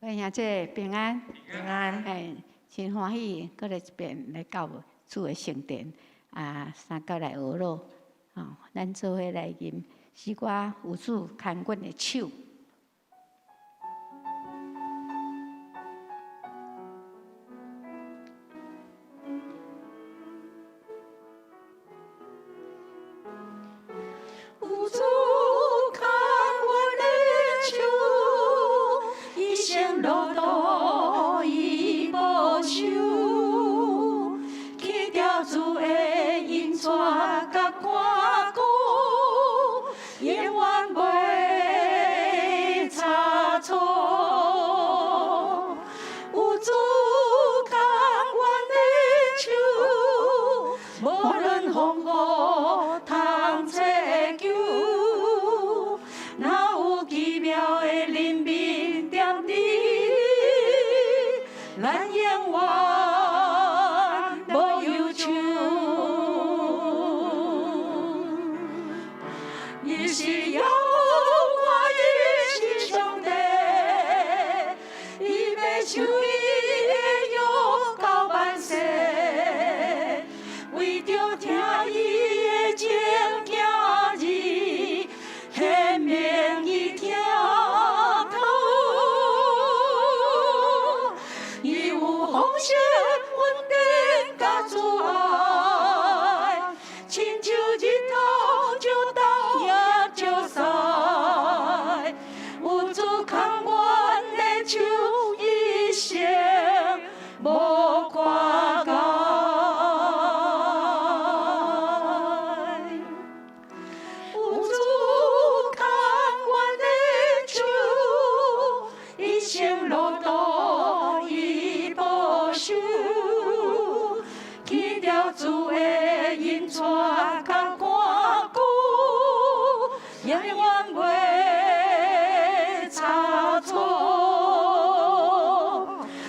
位兄姐平安，平安。哎，真歡喜，閣來這邊來到主的聖殿啊，三角來學咯。吼，咱做伙來吟詩歌，有主牽阮的手。有主牽阮的手，一生路途伊保守，去著主的引帶佮看顧，永遠袂差錯。有主牽阮的手，無論風雨通找求，若有奇妙的靈面踮佇，咱永遠無憂愁。伊是耶和華，伊是上帝，伊欲守伊的約到萬世，為著聽伊的情行義，顯明伊疼痛。伊有豐盛恩典佮慈愛，親像日頭照東也照西。有主牽阮的手，一生無看改。有主牽阮的手，一生路途伊保守，去著主的引帶佮看顧，永遠袂差錯。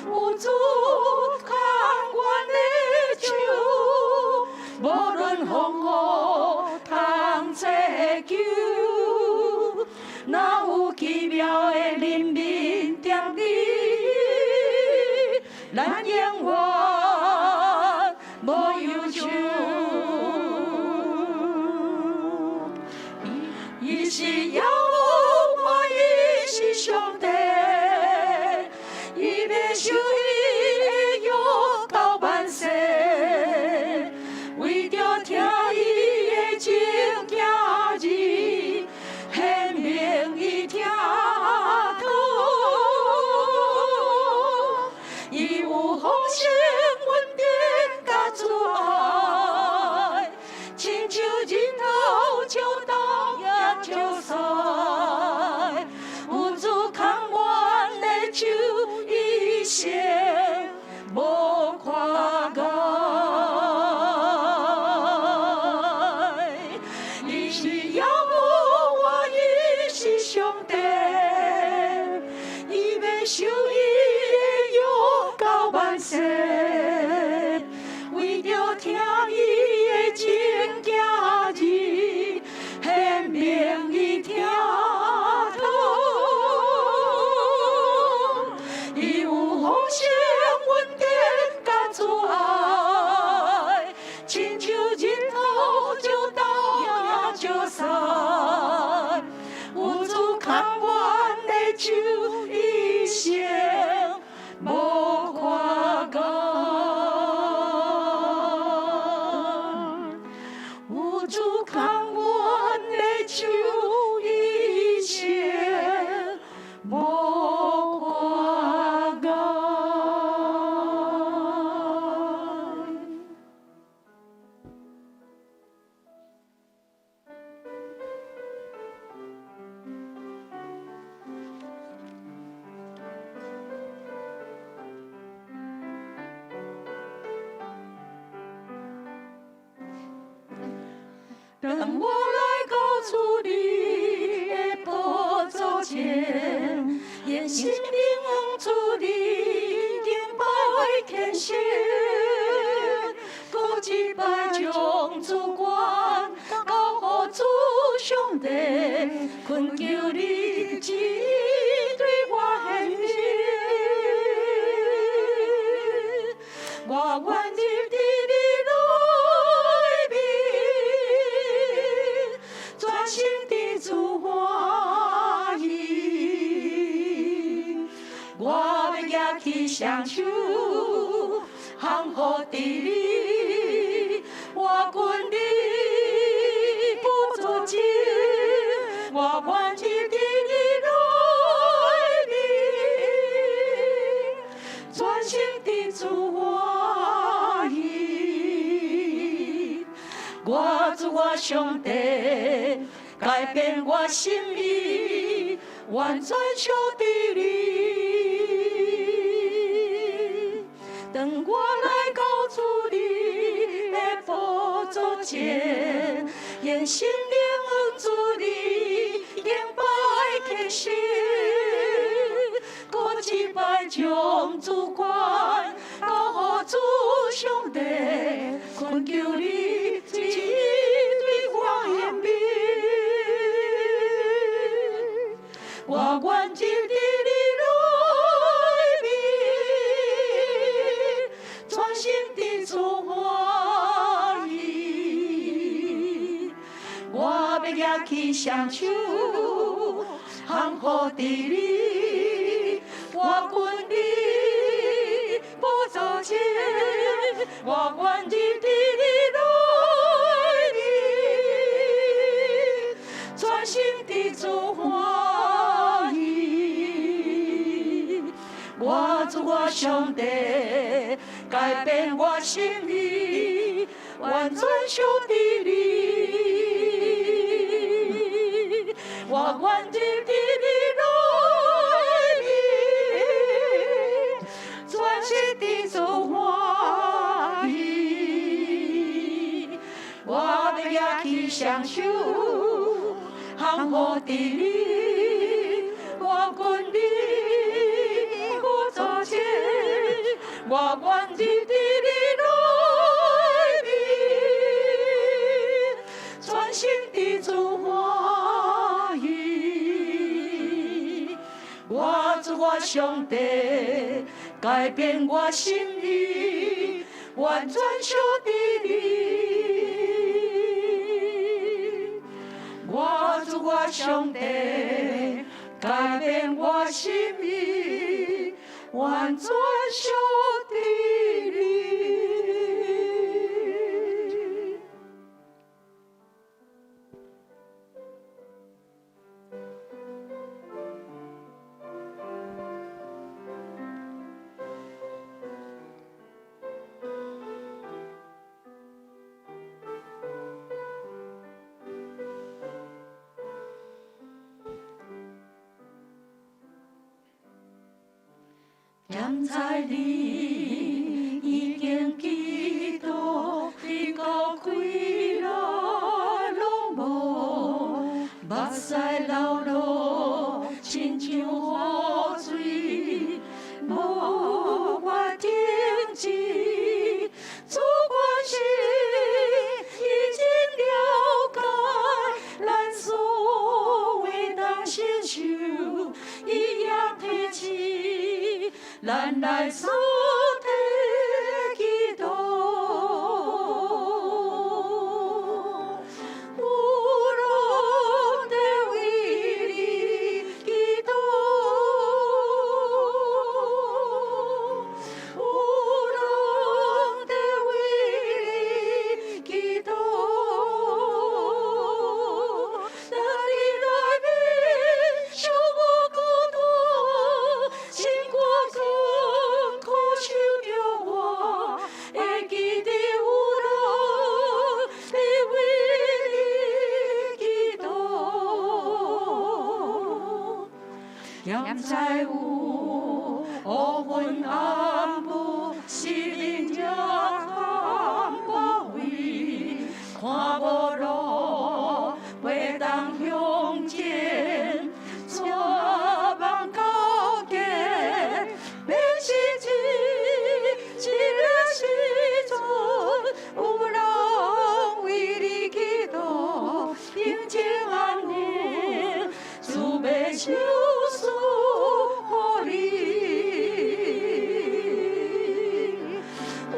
有主牽阮的手，無論風雨通找求，若有奇妙的靈面踮佇，咱永遠無憂愁。伊是耶和華，伊是上帝，伊欲守伊的約到萬世，為著聽伊的情行義，顯明伊疼痛。伊有豐盛恩典佮慈愛，親像日頭照東也照西。有主牽阮的手，一生無看改。伊是耶和華，伊是上帝，伊欲守伊的約到萬世，為著聽伊的情行義，顯明伊疼痛。伊有豐盛恩典佮慈愛，親像日頭照東也照西。有主牽阮的手，一生無看改。有主牽阮的手，一生無看改。當我來到主你的寶座前，用生命向主你敬拜虔誠，閣一擺將主權交予主上帝，懇求你旨意對我顯明。我願入佇你內面，專心佇主歡喜。我欲舉起雙手，降服佇你，我跟你寶座前，我願入佇你內面，專心佇主歡喜。我主我上帝，改變我心意，完全屬佇你。當我來到主你的寶座前，用心靈向主你敬拜虔誠，閣一擺將主權交予主上帝，懇求你旨意對我應允。我願入佇你內面，專心佇主歡喜。我欲舉起雙手，降服佇你，我跟你寶座前，我願入佇你內面，專心佇主歡喜。我主我上帝，改變我心意，完全屬佇你。我願入佇你內面，專心佇主歡喜。我欲舉起雙手，降服佇你，我跟你寶座前，我願入佇你內面，專心佇主歡喜。我主我上帝，改變我心意，完全屬佇你。我主我上帝，改變我心意，完全屬佇你。踮在你已經祈禱，你到開了攏無，目屎流落，親像雨水，無法停止。主關心已經了解，咱所會當承受，伊也提醒咱來所提祈禱。有人在為你祈禱，有人在為你祈禱。當你內面想無孤單，心肝困苦想著我，會記得有人在為你祈禱。踮在有烏雲暗霧，心靈也含包圍，看無路，袂當向前，絕望到底，免是這這個時陣，有人為你祈禱，平靜安寧，主欲賞賜予你。有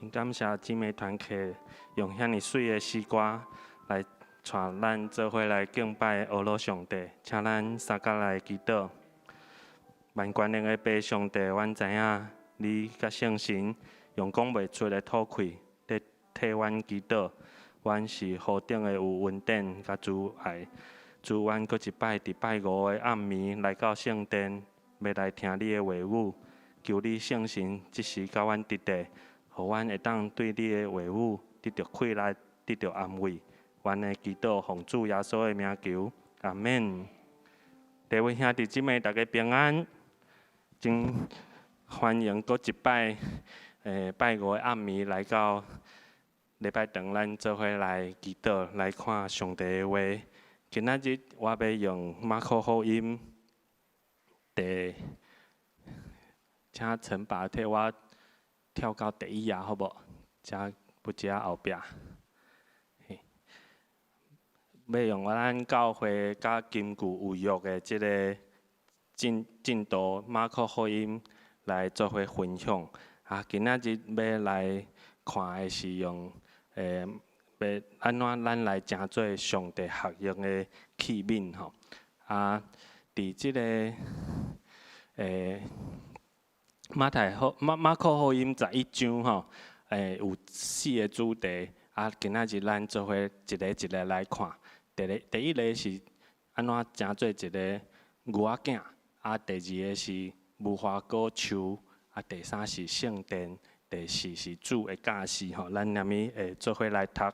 真感謝姊妹團契用遐爾媠的詩歌來帶咱做伙來敬拜阿羅上帝，請咱三甲來祈禱。萬權能的父上帝，阮知影你佮聖神用講袂出的吐氣，佇替阮祈禱。阮是何等的有恩典佮慈愛。主，阮閣一擺佇拜五的暗暝來到聖殿，欲來聽你的話語。求你聖神這時佮阮佇咧，予阮會當對你的話語得著氣力，得著安慰。阮的祈禱奉主耶穌的名求，阿們。各位兄弟姊妹，大家平安。真歡迎閣一擺，拜五的暗暝來到禮拜堂，咱做伙來祈禱，來看上帝的話。今仔日我欲用馬可福音第，請陳爸替我跳到第一頁，好無？遮不遮後壁。欲用咱教會佮金句有約的這个進進度馬可福音來做伙分享。啊，今仔日欲來看的是用欲按怎咱來成做上帝合用的器皿吼。啊，佇這个馬太福馬馬可福音11章吼，有四个主題。啊，今仔日咱做伙一个一个來看。第一个是按怎成做一个牛仔囝，啊，第二个是無花果樹，啊，第三是聖殿，第四是主的教示吼。咱連物會做伙來讀。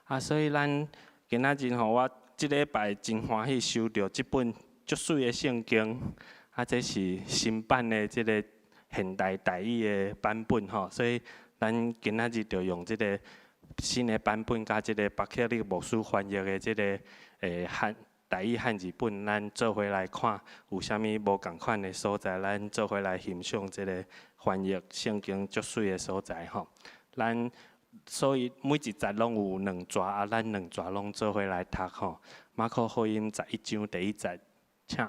啊，所以咱今仔日吼，我這禮拜真歡喜收著這本足媠的聖經，啊，這是新版的這个現代台語的版本吼，所以咱今仔日就用這个新的版本，佮這个巴克利牧師翻譯的這个漢台語漢字本，咱做伙來看有啥物無仝款的所在，咱做伙來欣賞這个翻譯聖經足媠的所在吼。咱所以每一節攏有兩逝，啊，咱兩逝攏做伙來讀吼。馬可福音十一章第一節，請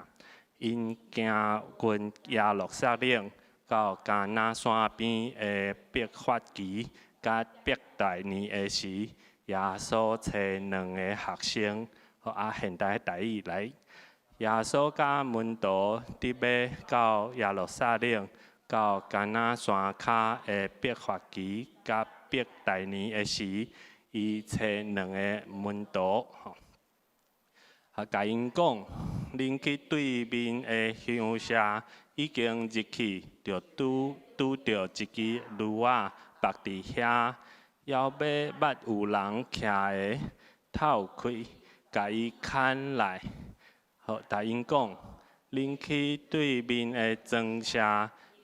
𪜶行近耶路撒冷到迦拿山邊的伯法其佮伯大尼的時，耶穌差兩个學生，啊，現代台語來。耶穌佮門徒佇欲到耶路撒冷，到迦拿山跤的伯法其佮伯大尼的時，伊差兩个門徒，啊，共𪜶講：恁去對面的鄉社，已經入去，就拄拄著一支驢仔縛佇遐，猶未捌有人騎的，透開，共伊牽來。好，共𪜶講：恁去對面的莊社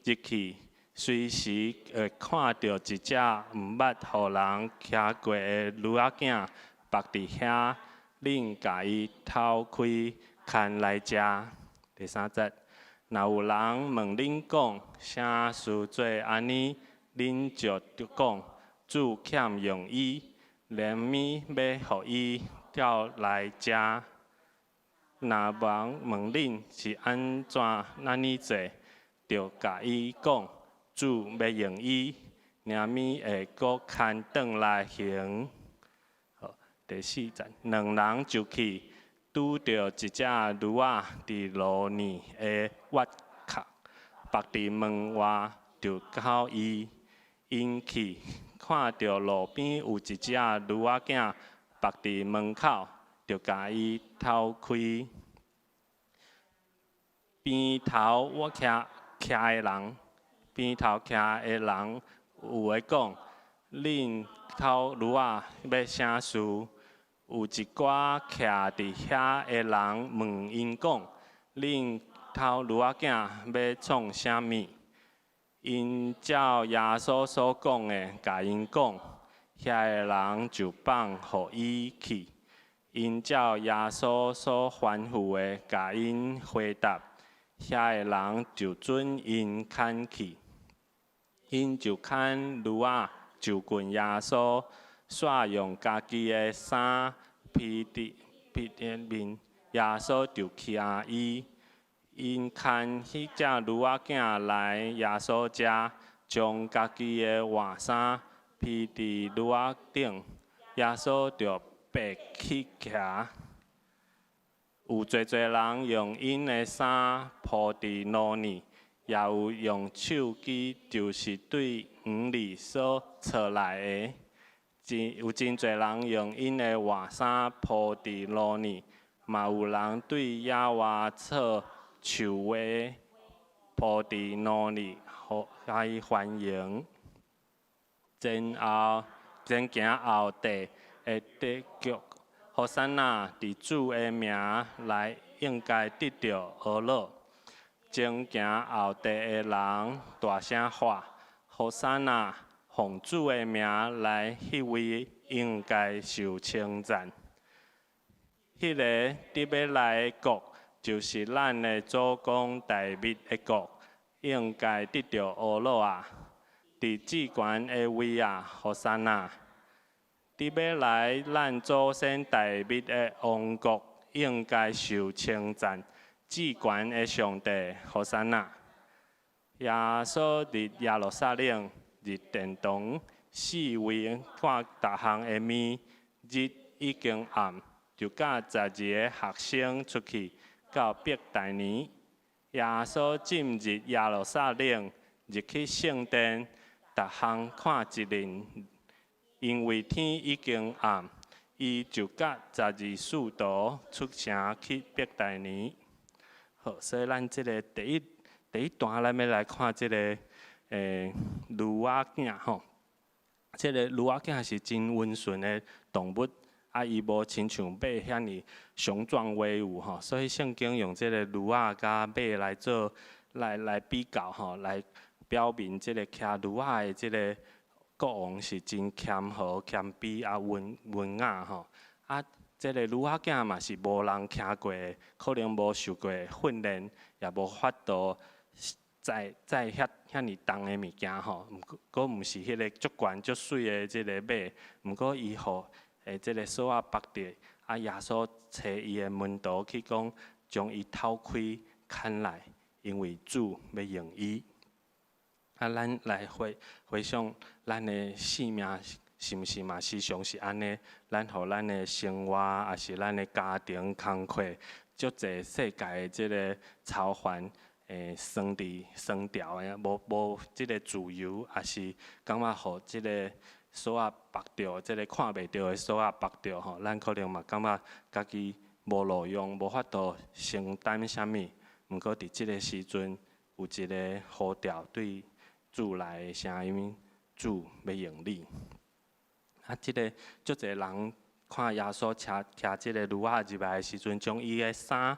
入去，隨時會看著一隻毋捌予人騎過的驢仔囝縛佇遐，恁共伊透開牽來遮。第三節，若有人問恁講啥事做按呢，恁就講主欠用伊，連暝欲予伊調來遮。若人問恁是按怎按呢做，就共伊講主欲用伊，連暝會閣牽轉來還。好，第四節，兩人就去，拄著一隻驢仔佇路膩的挖殼，縛佇門外，就交伊。𪜶去看著路邊有一隻驢仔囝縛佇門口，就共伊透開。邊頭我徛徛的人，邊頭徛的人有的講：恁偷驢仔欲啥事？有一寡徛佇遐的人問𪜶講：恁偷驢仔囝欲創啥物？𪜶照耶穌所講的，共𪜶講，遐个人就放予伊去。𪜶照耶穌所吩咐的，共𪜶回答，遐个人就准𪜶牽去。𪜶就牽驢仔就近耶穌，煞用家己的衫披佇披佇面，耶穌就騎伊。𪜶牽彼隻驢仔囝來耶穌遮，將家己的外衫披佇驢仔頂，耶穌就爬去騎。有濟濟人用𪜶的衫鋪佇路呢，也有用樹枝，就是對園裡所鑿來的。有真濟人用𪜶的外衫鋪佇路呢，嘛有人對野外鑿樹葉鋪佇路呢，予共伊歡迎。前後前行後地會得著，和散那，佇主的名來應該得著呵咾。前行後地的人大聲喊：和散那，奉主的名來彼位應該受稱讚。彼个佇欲來的國，就是咱的祖公大衛的國，應該得著呵咾啊！佇至懸的位啊，和散那！佇欲來咱祖先大衛的王國，應該受稱讚。至懸的上帝，和散那！耶穌入耶路撒冷，入殿堂，四圍看逐項的物，日已經暗，就佮12个學生出去到伯大尼。耶穌進入耶路撒冷，入去聖殿，逐項看一輪，因為天已經暗，伊就佮12使徒出城去伯大尼。好，所以咱這个第一第一段，咱欲來看這个驢仔囝吼。這个驢仔囝是真溫順的動物，啊，伊無親像馬遐爾雄壯威武吼，所以聖經用這个驢仔佮馬來做來來比較吼，來表明這个騎驢仔的這个國王是真謙和、謙卑啊溫溫雅吼。啊，這个驢仔囝嘛是無人騎過的，可能無受過訓練，也無法度載載遐遐爾重的物件吼。毋過，閣毋是彼个足懸足媠的這个馬，毋過伊予這个索仔縛著，啊，耶穌揣伊的門徒去講，將伊透開牽來，因為主欲用伊。啊，咱來回回想咱的生命，是毋是嘛時常是按呢？咱予咱的生活，抑是咱的家庭工課，足濟世界的這个操煩，拴佇拴牢的，無無這个自由，抑是感覺予這个索仔縛著，這个看袂著的索仔縛著吼，咱可能嘛感覺家己無路用，無法度承擔啥物。毋過佇這个時陣，有一个呼召對主來的聲音，主欲用你。啊，這个足濟人看耶穌騎騎這个驢仔入來的時陣，將伊的衫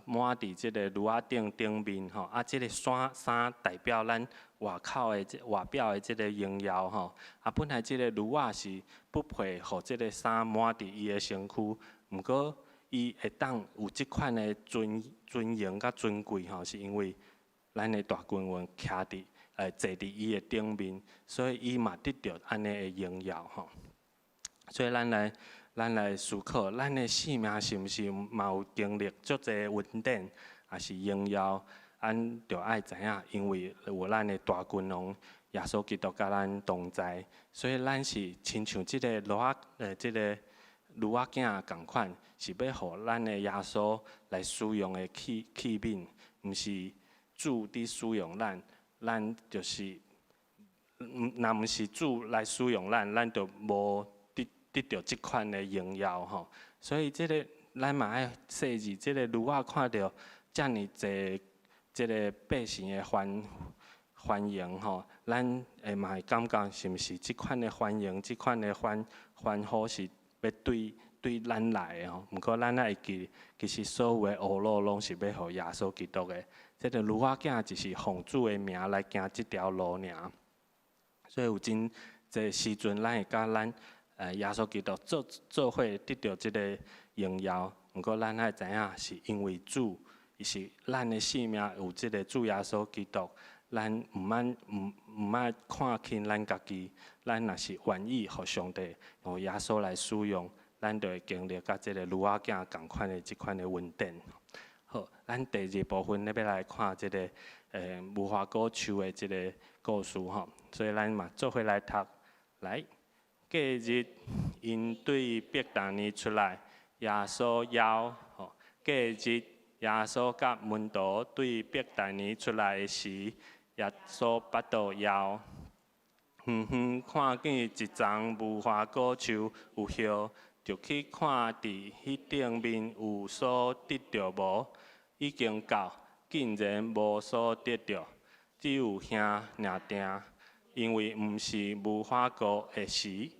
抹佇這个驢仔頂頂面吼。啊，這个衫衫代表咱外口的這外表的這个榮耀吼。啊，本來這个驢仔是不配予這个衫抹佇伊的身軀，毋過伊會當有這款的尊尊榮佮尊貴吼，是因為咱的大君王騎佇坐佇伊的頂面，所以伊嘛得著按呢的榮耀吼。所以咱來咱來思考，咱的生命是毋是嘛有經歷足濟恩典，抑是榮耀？咱著愛知影，因為有咱的大君王耶穌基督佮咱同在，所以咱是親像這个驢仔這个驢仔囝仝款，是欲予咱的耶穌來使用的器器皿，毋是主佇使用咱，咱就是，若毋是主來使用咱，咱就無得得著這款的榮耀吼。所以這个咱嘛愛細膩，這个驢仔看著遮爾濟這个百姓的歡歡迎吼，咱會嘛會感覺是毋是這款的歡迎，這款的歡歡呼是欲對對咱來的吼？毋過咱愛會記，其實所有的呵咾攏是欲予耶穌基督的。這个驢仔囝就是奉主的名來行這條路爾。所以有真濟時陣，咱會佮咱耶穌基督做做伙得著這个榮耀。毋過咱愛知影，是因為主，伊是咱的生命有這个主耶穌基督，咱毋免毋毋愛看輕咱家己。咱若是願意予上帝予耶穌來使用，咱就會經歷佮這个驢仔囝仝款的這款的恩典。好，咱第二部分咧欲來看這个無花果樹的這个故事吼，所以咱嘛做伙來讀。來，隔日𪜶對伯大尼出來，耶穌枵。吼，隔日耶穌佮門徒對伯大尼出來的時，耶穌腹肚枵。遠遠看見一叢無花果樹有葉，就去看佇彼頂面有所得著無？已經到，竟然無所得著，只有葉爾定，因為毋是無花果的時。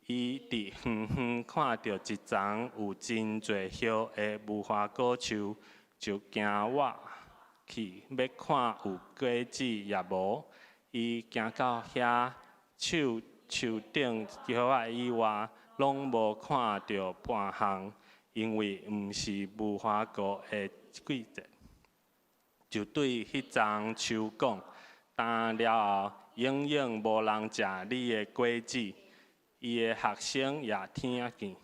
伊佇遠遠看著一叢有真濟葉的無花果樹，就行倚去欲看有果子抑無。伊行到遐，樹樹頂葉仔以外，攏無看著半項，因為毋是無花果的季節。就對彼叢樹講：今了後，永遠無人食你的果子。伊的學生也聽見，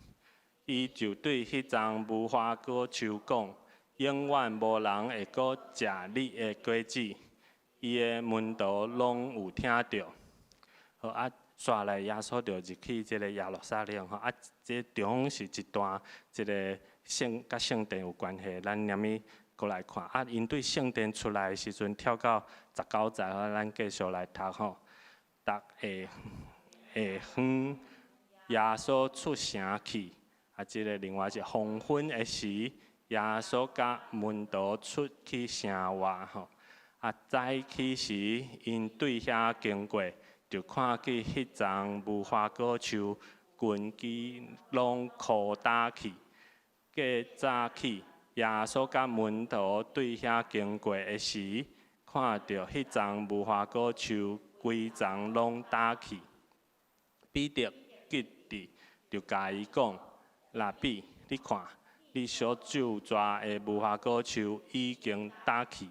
伊就對彼叢無花果樹講：永遠無人會閣食你的果子。伊的門徒攏有聽著。好啊，煞來耶穌就入去這个耶路撒冷吼，啊，這中是一段這个聖佮聖殿有關係，咱連物閣來看。啊，𪜶對聖殿出來的時陣，跳到19節，咱繼續來讀吼。逐下下昏，耶穌出城去，啊，這个另外是黃昏的時，耶穌佮門徒出去城外吼。啊，早起時，𪜶對遐經過，就看見彼叢無花果樹根基攏枯焦去。過早起，耶穌佮門徒對遐經過的時，看著彼叢無花果樹規叢攏焦去。彼得記得，就共伊講：拉比，你看，你所咒詛的無花果樹已經焦去。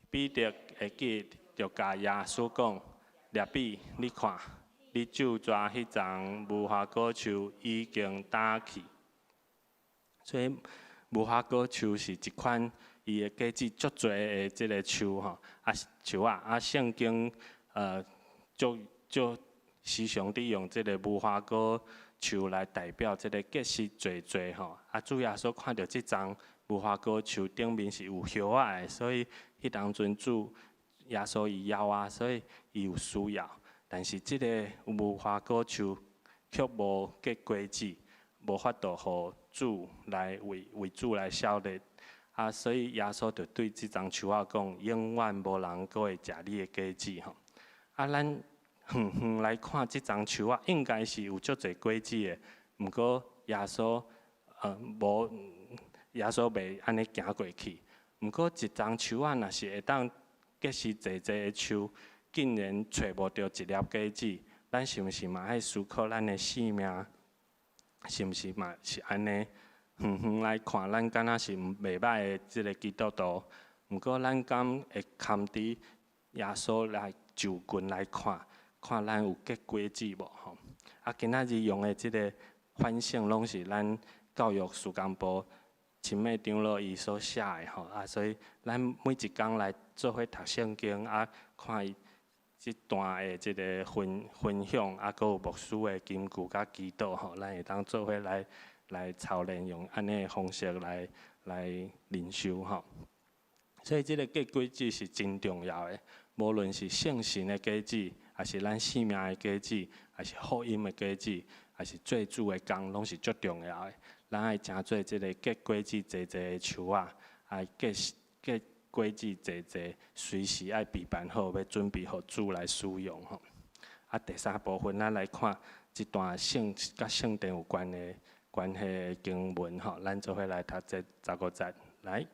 彼得會記就共耶穌講：拉比，你看，你咒詛彼叢無花果樹已經焦去。所以無花果樹是一款伊的果子足濟的這个樹吼，啊樹仔啊聖經足足時常佇用這个無花果樹來代表這个結實濟濟吼。啊主耶穌看著這叢無花果樹頂面是有葉仔的，所以彼當陣主耶穌伊枵啊，所以伊有需要。但是這个無花果樹卻無結果子，無法度予主來為為主來效力。啊，所以耶穌就對這叢樹仔講：永遠無人閣會食你的果子吼。啊，咱遠遠來看這叢樹仔，應該是有足濟果子的。毋過耶穌無，耶穌袂按呢行過去。毋過一叢樹仔若是會當結實濟濟的樹，竟然揣無著一粒果子，咱是毋是嘛愛思考咱的生命？是毋是嘛是按呢？遠遠來看，咱敢若是袂䆀的這个基督徒。毋過咱敢會堪佇耶穌來就近來看，看咱有結果子無吼？啊，今仔日用的這个反省，攏是咱教育事工部親妹長老伊所寫的吼。啊，所以咱每一工來做伙讀聖經，啊，看伊這段的這个分分享，啊，閣有牧師的金句佮祈禱吼，咱會當做伙來來操練，用按呢的方式來來靈修吼。所以這个結果子是真重要的，無論是聖神的果子，抑是咱生命的果子，抑是福音的果子，抑是做主的工，攏是足重要的。咱愛成做這个結果子濟濟的樹仔，愛結結果子濟濟，隨時愛備辦好，欲準備予主來使用吼。啊，第三部分咱來看這段聖佮聖殿有關的關係的經文吼，咱做伙來讀這15節來。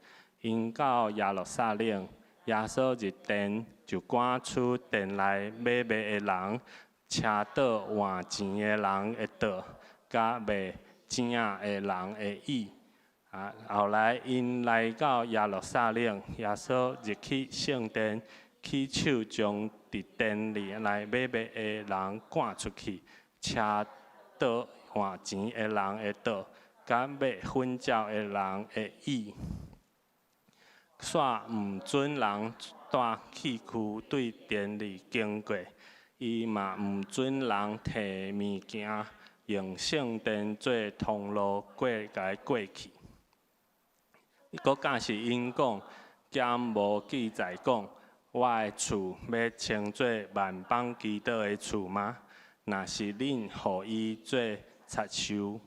𪜶到耶路撒冷，耶穌入殿就趕出殿內買賣的人，車倒換錢的人的桌，佮賣糋仔的人的椅。啊，後來𪜶來到耶路撒冷，耶穌入去聖殿，起手將佇殿裡內買賣的人趕出去，車倒換錢的人的桌，佮賣粉鳥的人的椅。煞毋准人帶器具對殿裡經過。伊嘛毋准人提物件，用聖殿做通路過共過去。閣教示𪜶講，敢無記載講，我的厝欲稱做萬邦祈禱的厝嗎？若是恁予伊做賊岫。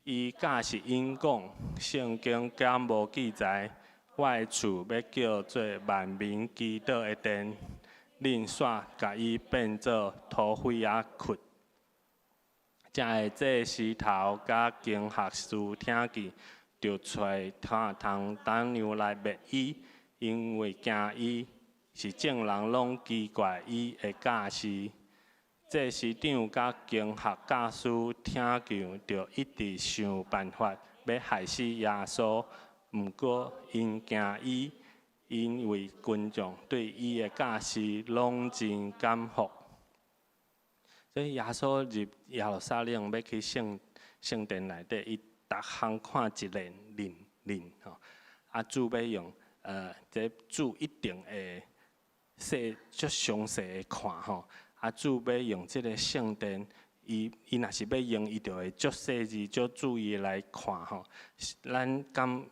伊教示𪜶講，聖經敢無記載，我的厝欲叫做萬民祈禱的殿？恁煞共伊變做土匪仔窟。遮的祭司頭佮經學師聽見，就揣通當樣來滅伊，因為驚伊，是眾人攏奇怪伊的教示。祭司長佮經學教師聽見，就一直想辦法欲害死耶穌。毋過𪜶驚伊，因為群眾對伊的教示攏真感服。所以耶穌入耶路撒冷欲去聖聖殿內底，伊逐項看一遍認認吼。啊，主欲用這主一定會細足詳細的看吼。啊，主欲用這個聖殿，伊伊若是欲用，伊就會足細緻、足注意來看吼。咱敢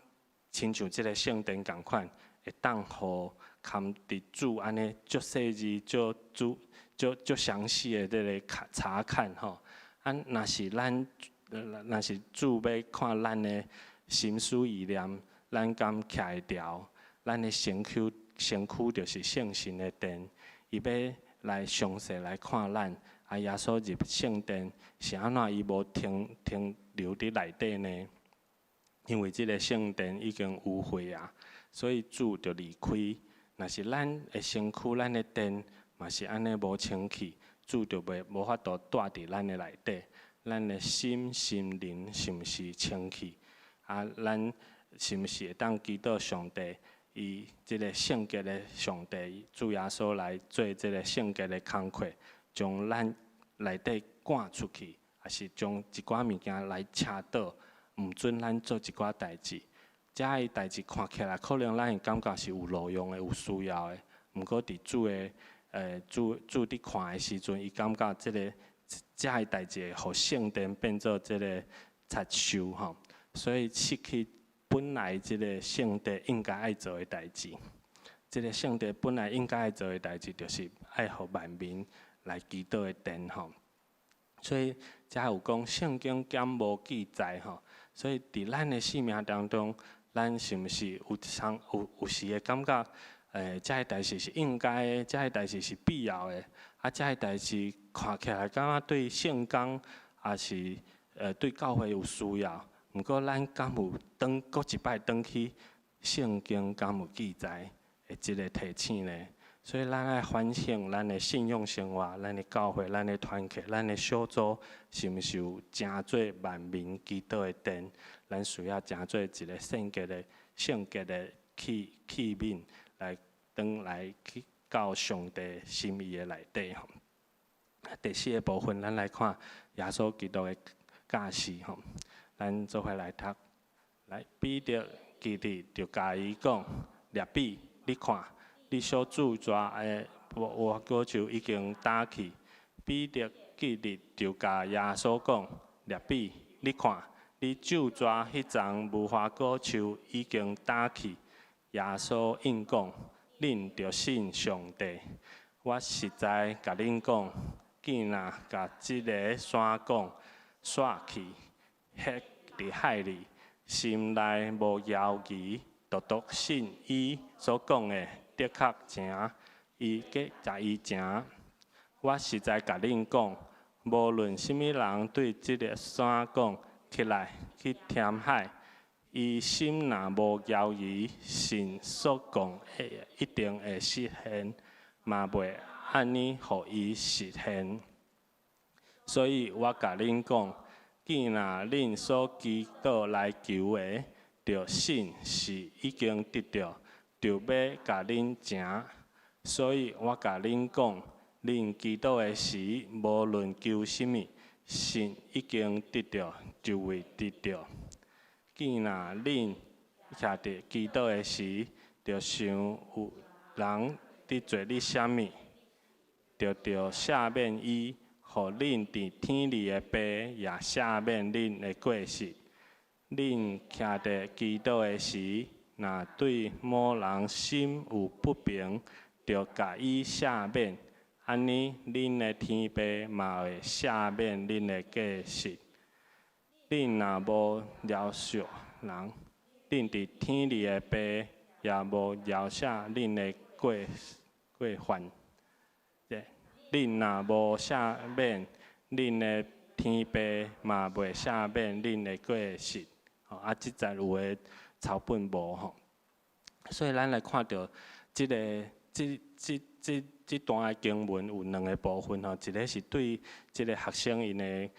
親像這個聖殿仝款，會當予堪佇主按呢足細緻、足注、足足詳細的這个看查看吼。啊，若是咱若是主欲看咱的心思意念，咱敢徛會牢？咱的身軀身軀就是聖神的殿，伊欲來詳細來看咱。啊，耶穌入聖殿是按怎伊無停停留佇內底呢？因為這个聖殿已經污穢啊，所以主就離開。若是咱的身軀、咱的殿嘛是按呢無清氣，主就袂無法度蹛佇咱的內底。咱的心、心靈是毋是清氣？啊，咱是毋是會當祈禱上帝？伊這个聖潔的上帝，主耶穌來做這个聖潔的工課，將咱內底趕出去，抑是將一寡物件來車倒，毋准咱做一寡代誌。遮个代誌看起來，可能咱會感覺是有路用的、有需要的。毋過佇主的主主佇看的時陣，伊感覺這个遮个代誌會予聖殿變做這个賊岫吼，所以失去本來這个聖殿應該愛做的代誌。這个聖殿本來應該愛做的代誌，就是愛予萬民來祈禱的殿吼。所以遮有講聖經敢無記載吼，所以佇咱的生命當中，咱是毋是有當有有時會感覺，遮个代誌是應該的，遮个代誌是必要的，啊，遮个代誌看起來感覺對聖工，抑是對教會有需要。毋過咱敢有轉閣一擺轉去聖經敢有記載的這个提醒呢？所以咱愛反省咱的信仰生活、咱的教會、咱的團契、咱的小組，是毋是有成做萬民祈禱的殿？咱需要成做一个聖潔的、聖潔的器器皿，來轉來去到上帝心意的內底吼。第四个部分，咱來看耶穌基督的教示吼。咱做伙來讀，來彼得記得就共伊講：辣彼，你看，你所咒詛的無花果樹已經焦去。彼得記得就共耶穌講：辣彼，你看，你咒詛彼叢無花果樹已經焦去。耶穌應講：恁著信上帝。我實在共恁講，見若共這个山講，徙去，彼佇海裡，心內無猶疑，獨獨信伊所講的，的確成，伊計共伊成。我實在共恁講，無論啥物人對這个山講，起來去填海，伊心若無猶疑，信所講的一定會實現，嘛袂按呢予伊實現。所以我共恁講，見若恁所祈禱來求的，著信是已經得著，就欲共恁成。所以我共恁講，恁祈禱的時，無論求啥物，信已經得著，就會得著。見若恁徛佇祈禱的時，著想有人得罪你啥物，就著赦免伊，予恁佇天裡的爸也赦免恁的過失。恁徛佇祈禱的時，若對某人心有不平，著共伊赦免，按呢，恁的天父嘛會赦免恁的過失。恁若無饒恕人，恁佇天裡的爸也無饒赦恁的過犯。恁若無赦免，恁的天父嘛袂赦免恁的過失。啊，這節有的抄本無吼，所以咱來看著這个這段的經文有兩个部分吼，一个是對這个學生𪜶的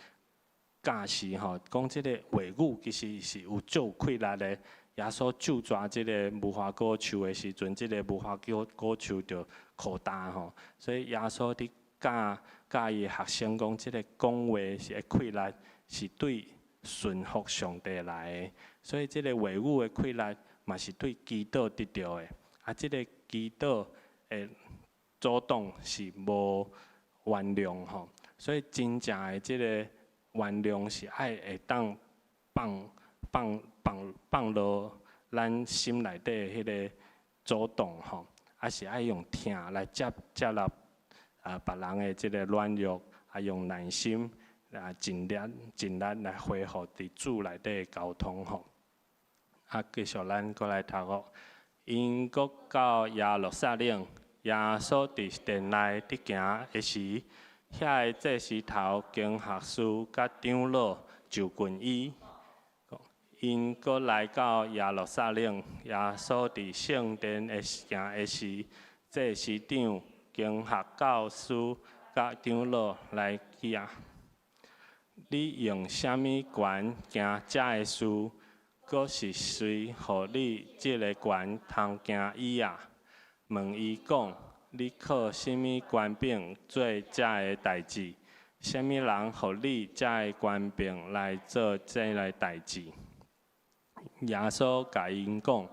教示吼，講這个話語其實是有足有氣力的。耶穌咒詛這个無花果樹的時陣，這个無花果樹就枯焦吼。所以耶穌佇教教伊的學生講，這个講話是會氣力，是對順服上帝來的。所以這个話語的氣力嘛是對祈禱得著的。啊，這个祈禱的阻擋是無原諒吼。所以真正的這个原諒是愛會當放落咱心內底彼个阻擋吼，啊是愛用疼來接納啊別人的這个軟弱，啊用耐心啊盡力來恢復佇主內底的溝通吼。啊，繼續咱閣來讀哦。𪜶閣到耶路撒冷，耶穌佇殿內佇行的時，遐个祭司頭、經學師佮長老就近伊。𪜶閣來到耶路撒冷，耶穌佇聖殿的行的時，祭司長、經學教師佮長老來去啊。你用啥物權行這个事？閣是誰予你這个權通行醫啊？問伊講：你靠啥物權柄做這个代誌？啥物人予你這个權柄來做這个代誌？耶穌共𪜶講：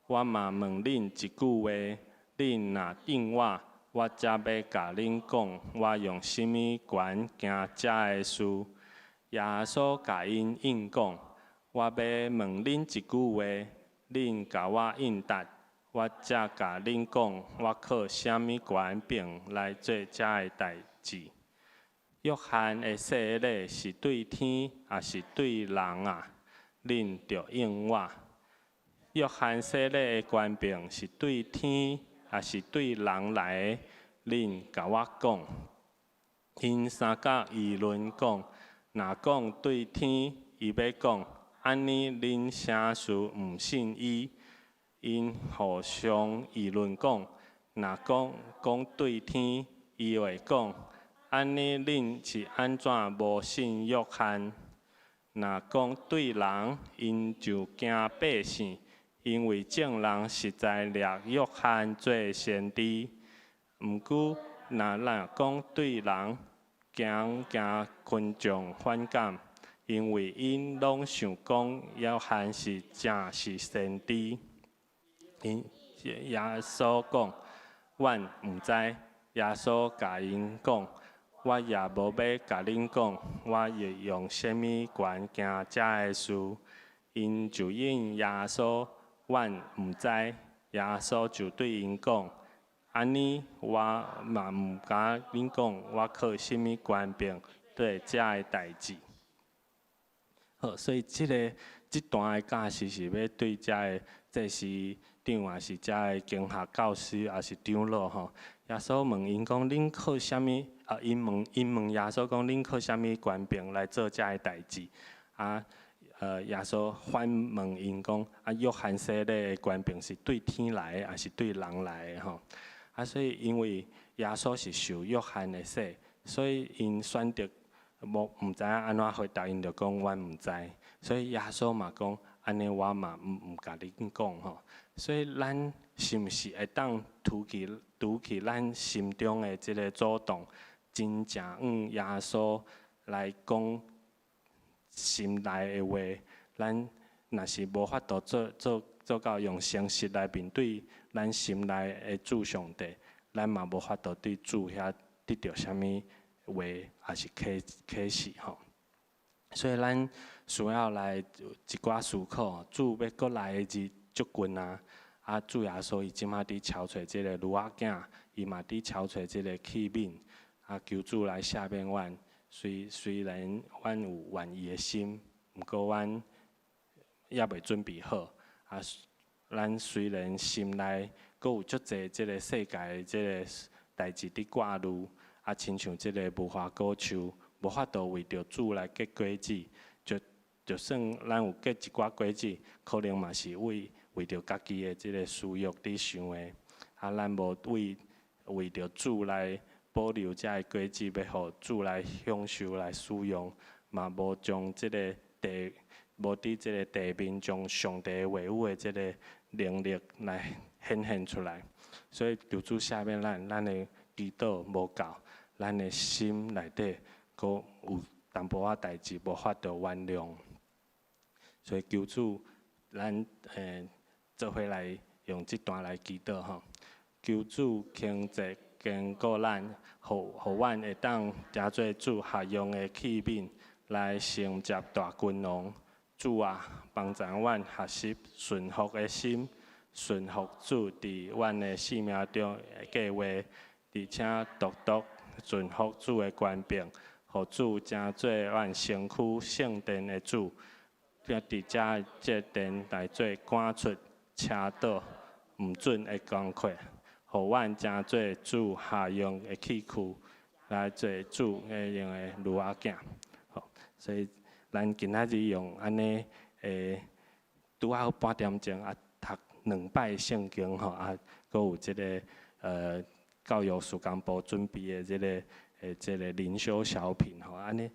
我嘛問恁一句話，恁若應我，我才欲共恁講，我用啥物權行這个事。耶穌共𪜶應講：我欲問恁一句話，恁共我應答，我才共恁講，我靠啥物權柄來做這个代誌。約翰的洗禮是對天，抑是對人啊？恁著應我。約翰洗禮的權柄是對天，抑是對人來的？恁共我講。𪜶相佮議論講：若講對天，伊欲講，按呢恁啥事毋信伊？𪜶互相議論講：若講講對天，伊會講，按呢恁是按怎無信約翰？若講對人，𪜶就驚百姓，因為眾人實在掠約翰做先知。毋過，若講對人，驚驚群眾反感，因為𪜶攏想講約翰是正是先知。𪜶耶穌講：阮毋知。耶穌共𪜶講：我也無欲共恁講，我會用啥物權行這个事。𪜶就應耶穌：阮毋知。耶穌就對𪜶講：按呢，我嘛毋共恁講，我靠啥物權柄做這个代誌。好，所以這段的教示是欲對遮个祭司長，抑是遮个經學教師，抑是長老吼。耶穌問𪜶講：恁靠啥物？啊，𪜶問耶穌講：恁靠啥物權柄來做這个代誌？啊，耶穌反問𪜶講：啊，約翰洗禮的權柄是對天來的，抑是對人來的？吼。啊，所以因為耶穌是受約翰的洗，所以𪜶選擇無毋知影按怎回答，𪜶就講阮毋知。所以耶穌嘛講：按呢我嘛毋共恁講吼。所以咱是毋是會當除去咱心中的這个阻擋，真正向耶穌來講心內的話？咱若是無法度做到用誠實來面對咱心內的主上帝，咱嘛無法度對主遐得著啥物話，抑是啟示吼。所以咱需要來一寡思考，主欲閣來的日足近啊！啊，主耶穌伊這馬佇敲揣這个女仔囝，伊嘛佇敲揣這个器皿，啊，求主來赦免阮。雖然阮有願意的心，毋過阮猶未準備好。啊，咱雖然心內閣有足濟這个世界的這个代誌佇掛慮，啊，親像這个無花果樹，無法度為著主來結果子，就算咱有結一寡果子，可能嘛是為著家己的這个私欲佇想的。啊，咱無為著主來保留這个果子，欲予主來享受來使用，嘛無將這个地，無佇這个地面將上帝話語的這个能力來顯現出來。所以求主赦免咱，咱的祈禱無夠，咱的心內底閣有淡薄仔代誌無法度原諒。所以求主，咱做伙來用這段來祈禱吼。求主輕濟堅固咱，予阮會當成做主合用的器皿，來承接大君王。主啊，幫助阮學習順服的心，順服主佇阮的生命中的計劃，而且獨獨順服主的權柄，予主成做阮身軀聖殿的主，並佇遮這殿來做趕出邪道毋準的工課，予阮成做主合用的器具，來做主的用的女仔囝。好，所以咱今仔日用按呢，拄仔好半點鐘啊，讀兩擺聖經吼啊，閣有這个教育事工部準備的這个靈修小品吼，按呢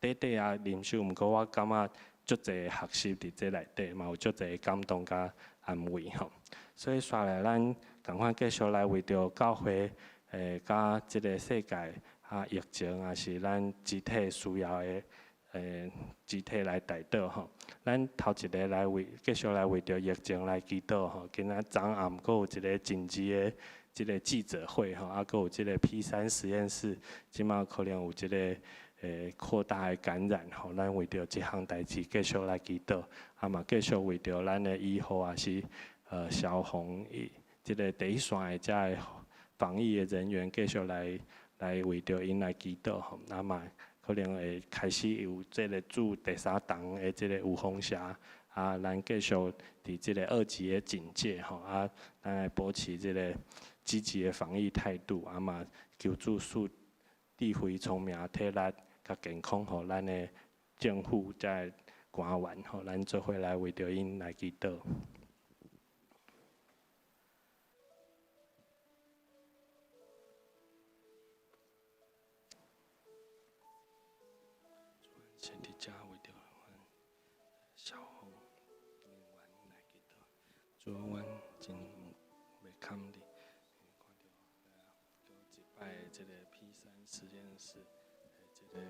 短短啊靈修，毋過我感覺足濟學習佇這內底，嘛有足濟感動佮安慰吼。所以紲來咱仝款繼續來為著教會佮這个世界啊疫情，抑是咱肢體需要的肢體來代禱吼。咱頭一个來為繼續來為著疫情來祈禱吼。今仔昨暗閣有一个緊急的這个記者會吼，啊，閣有這个 P3實驗室，這馬可能有這个擴大的感染吼。咱為著這項代誌繼續來祈禱，啊嘛繼續為著咱的醫護抑是消防這个第一線的遮个防疫的人員，繼續來為著𪜶來祈禱吼。啊嘛可能會開始有這个注第三筒的這个有風險，啊，咱繼續佇這个二級的警戒吼，啊，咱來保持這个積極的防疫態度，啊嘛求主賜智慧、聰明、體力、佮健康，予咱的政府遮个官員吼，咱做伙來為著𪜶來祈禱。先佇遮為著阮消防人員來祈禱，主啊，阮真袂堪你，看著閣一擺這个 P3實驗室的這个。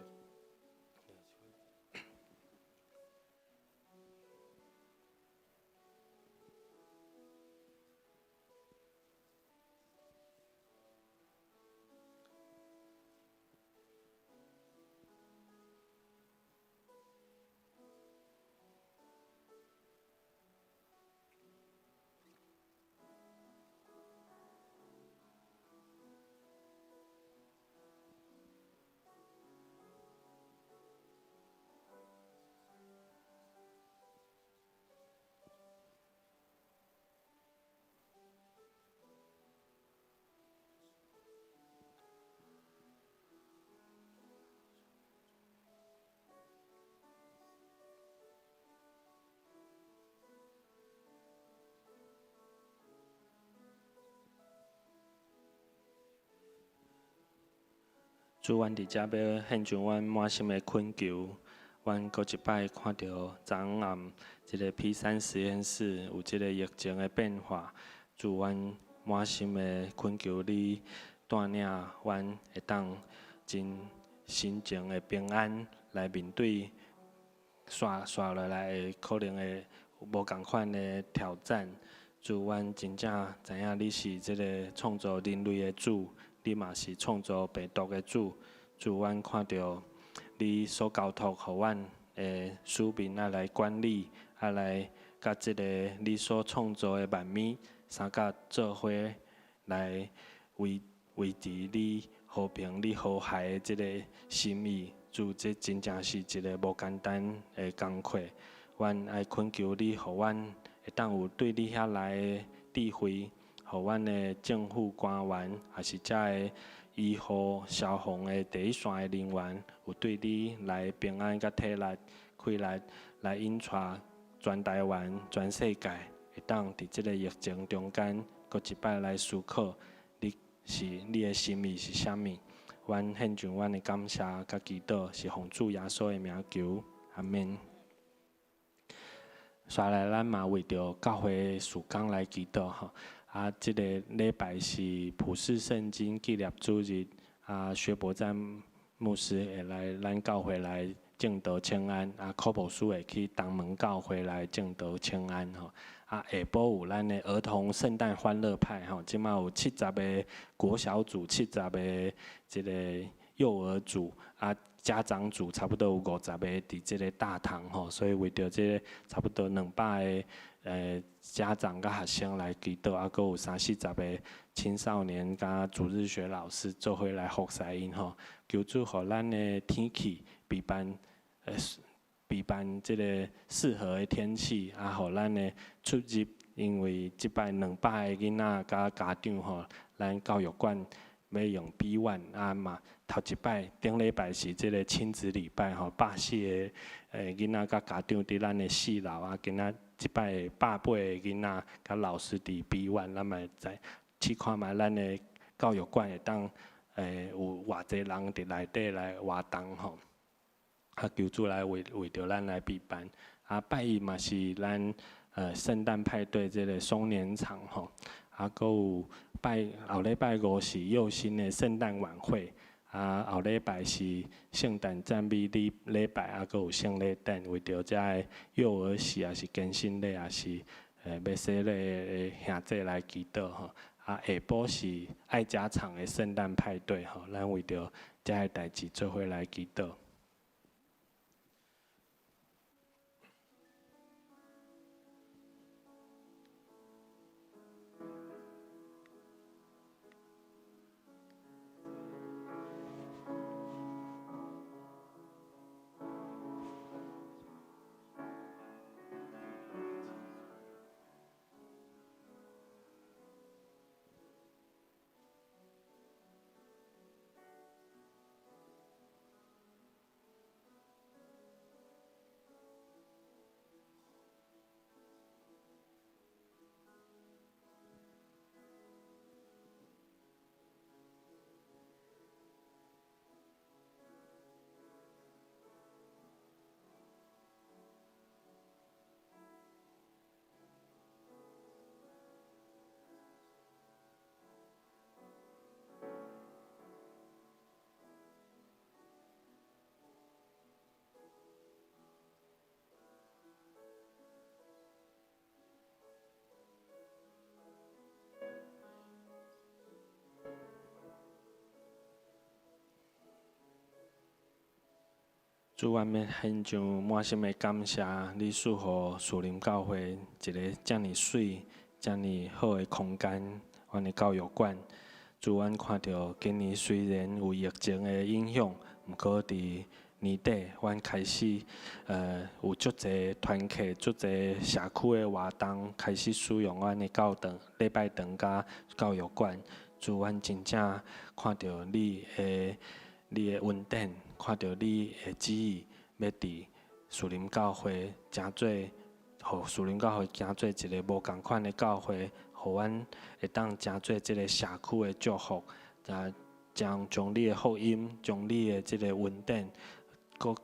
主，阮佇遮欲獻上阮滿心的懇求。阮閣一擺看著昨暗這个 P3實驗室有這个疫情的變化，主，阮滿心的懇求你帶領阮會當真心情的平安來面對紲紲落來的可能會無仝款的挑戰。主，阮真正知影你是這个創造人類的主。你嘛是創造病毒的主。主，阮看著你所交託予阮的使命，愛來管理，愛來佮這个你所創造的萬物相佮做伙來維持你和平、你和諧的這个心意。主，這真正是一个無簡單的工課。阮愛懇求你，予阮會當有對你遐來的智慧，予阮的政府官員，抑是遮的醫護、消防的第一線的人員，有對你來平安佮體力、氣力來引帶全台灣、全世界，會當佇這个疫情中間，閣一擺來思考，你是你的心意是啥物？阮獻上阮的感謝佮祈禱，是奉主耶穌的名求，阿們。紲來，咱嘛為著教會事工來祈禱吼。啊，這个禮拜是普世聖經紀念主日，啊，薛伯贊牧師會來咱教會來證道請安，啊，柯牧師會去東門教會來證道請安吼。啊，下晡有咱的兒童聖誕歡樂派吼，這馬有70個國小組，70個這个幼兒組，啊，家長組差不多有50個佇這个大堂吼，所以為著這个差不多200個家長佮學生來祈禱，啊，閣有三四十個青少年佮主日學老師做伙來服侍𪜶吼。求主予咱的天氣備辦這个適合的天氣，啊，予咱的出入，因為這擺200個囡仔佮家長吼，咱教育館欲用 B1 啊嘛，頭一擺頂禮拜是這个親子禮拜吼，140个囡仔佮家長佇咱的四樓啊，今仔這擺180個囡仔佮老師佇 B1，咱嘛會再試看覓咱的教育館會當有偌濟人佇內底來活動吼。啊，求主來為著咱來備辦。啊，拜一嘛是咱聖誕派對這个松年場吼。啊，閣有拜後禮拜五是佑興的聖誕晚會。啊，後禮拜是聖誕讚美禮拜，啊，閣有聖禮典，為著遮个幼兒時，抑是堅心禮，抑是欲洗禮的兄弟來祈禱吼。啊，下晡是愛家場的聖誕派對吼，咱為著遮个代誌做伙來祈禱。主，阮欲獻上滿心的感謝，你賜予樹林教會一个遮爾媠、遮爾好的空間，阮的教育館。主，阮看著今年雖然有疫情的影響，毋過佇年底，阮開始有足濟團契、足濟社區的活動，開始使用阮的教堂、禮拜堂佮教育館。主，阮真正看著你的恩典，看著你的旨意，欲佇樹林教會成做，予樹林教會成做一个無仝款的教會，予阮會當成做這个社區的祝福，將你的福音，將你的這个恩典，閣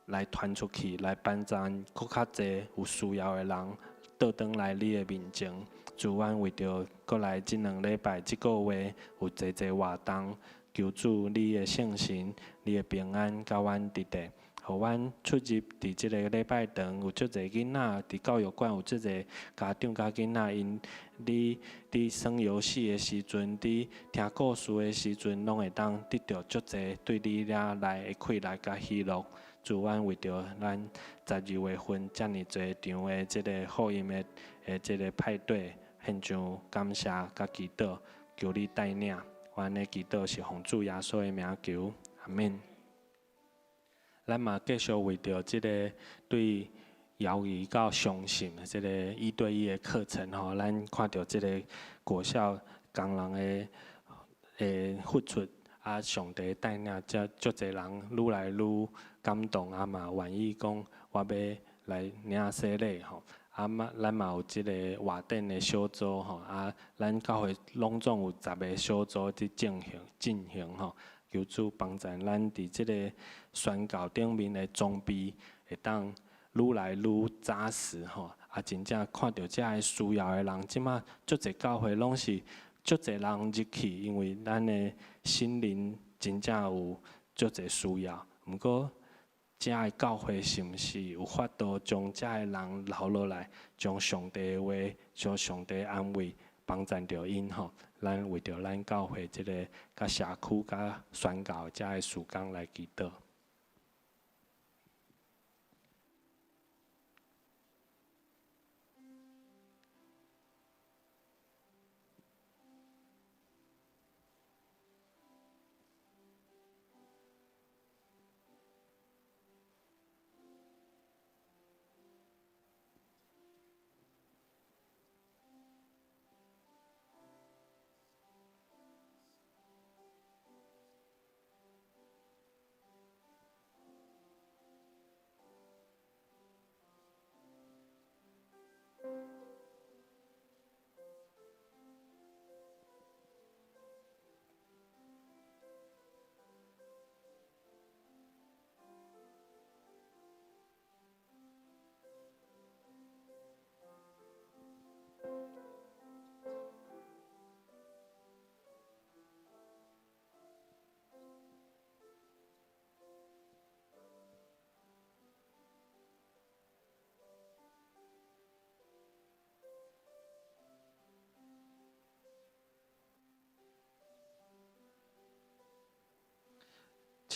來傳出去，來幫助閣較濟有需要的人，倒轉來你的面前。主，阮為著閣來這兩禮拜、這个月有濟濟活動，求主你的聖神、你的平安，佮阮佇佇，予阮出入佇這个禮拜堂有足濟囡仔，佇教育館有足濟家長佮囡仔，𪜶佇佇耍遊戲的時陣，佇聽故事的時陣，攏會當得著足濟對你遮來的快樂佮喜樂。主，阮為著咱12月份遮爾濟場的這个福音的的這个派對，獻上感謝佮祈禱，求你帶領。阮的祈禱是奉主耶穌的名求，阿們。咱嘛繼續為著這个對搖兒到相信的這个一對一的課程吼，咱看著這个國小工人的的付出，啊，上帝帶領遮足濟人愈來愈感動，啊嘛願意講我欲來領洗禮吼。啊嘛，咱嘛有這个活動的小組吼，啊，咱教會攏總有10个小組佇進行進行吼，求主幫助咱佇這个宣教頂面的裝備會當愈來愈紮實吼。啊，真正看著遮个需要的人，這馬足濟教會攏是足濟人入去，因為咱的心靈真正有足濟需要。毋過，遮个教會是毋是有法度將遮个人留落來，將上帝的話、將上帝的安慰幫贊著𪜶吼？咱為著咱教會這个佮社區、佮宣教遮个事工來祈禱。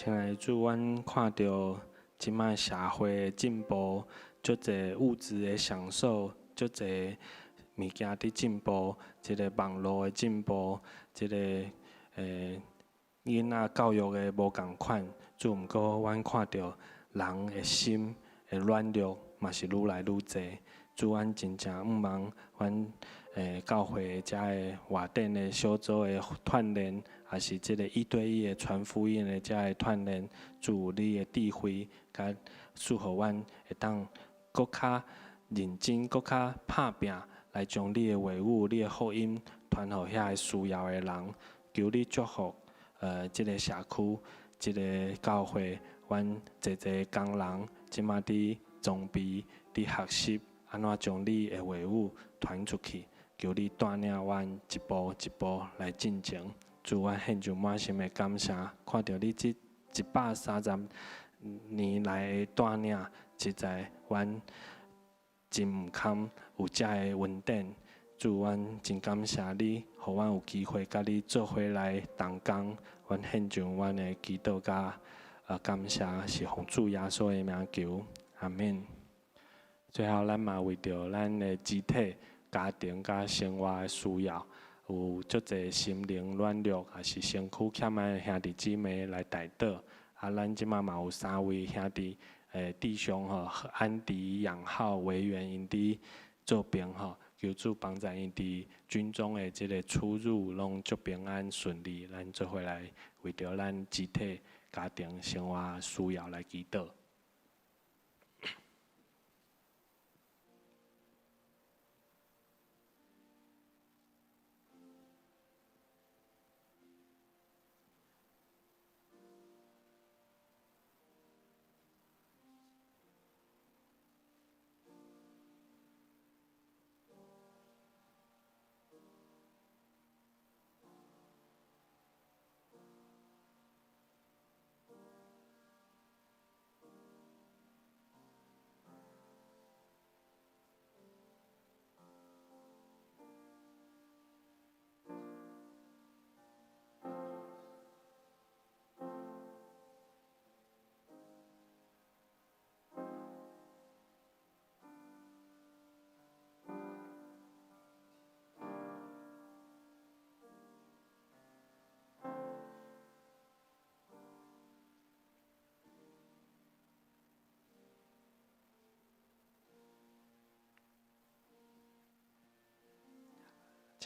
親愛的主，阮看著這擺社會的進步，足濟物質的享受，足濟物件佇進步，這个網路的進步，這个囡仔教育的無仝款。主，毋過阮看著人的心的軟弱嘛是愈來愈濟。主，阮真正向望阮教會遮个活動的小組的鍛鍊，抑是這个一對一的傳福音的遮个鍛鍊，主你的智慧，佮賜予阮會當閣較認真、閣較拍拚來將你的話語、你的福音傳予遐个需要的人。求你祝福，這个社區、這个教會，阮濟濟工人這馬佇裝備、佇學習，按怎將你的話語傳出去。求你帶領阮一步一步來進前。主，阮獻上滿心的感謝，看著你這130年來的帶領，實在阮真毋堪有遮个恩典。主，阮真感謝你，予阮有機會佮你做伙來同工。阮獻上阮的祈禱佮感謝，是奉主耶穌的名求，阿們。最後，咱嘛為著咱的肢體、家庭佮生活的需要，有足濟心靈軟弱，抑是身軀欠愛的兄弟姊妹來代禱。啊，咱這馬嘛有三位兄弟弟兄吼，安迪、楊浩、維園，𪜶佇做兵吼，求主幫助𪜶佇軍中的這个出入攏足平安順利。咱做伙來為著咱肢體、家庭生活需要來祈禱。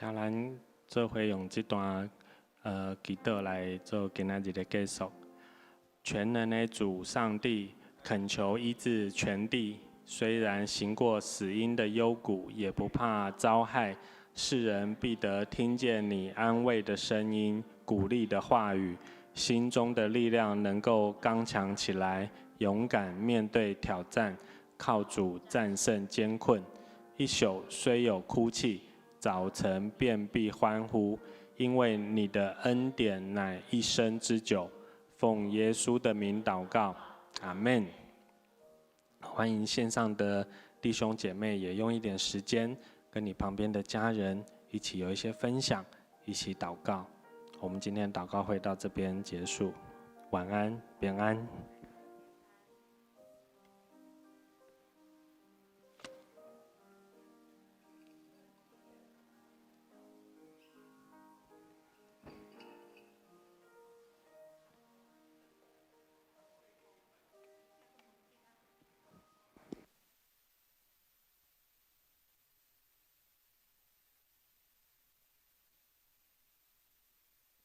請咱做伙用這段祈禱來做今仔日的結束。全能的主上帝，懇求醫治全地，雖然行過死蔭的幽谷，也不怕遭害。世人必得聽見你安慰的聲音、鼓勵的話語，心中的力量能夠剛強起來，勇敢面對挑戰，靠主戰勝艱困。一宿雖有哭泣，早晨便必歡呼，因為你的恩典乃一生之久。奉耶穌的名禱告，阿門。歡迎線上的弟兄姐妹也用一點時間，跟你旁邊的家人一起有一些分享，一起禱告。我們今天禱告會到這邊結束，晚安，平安。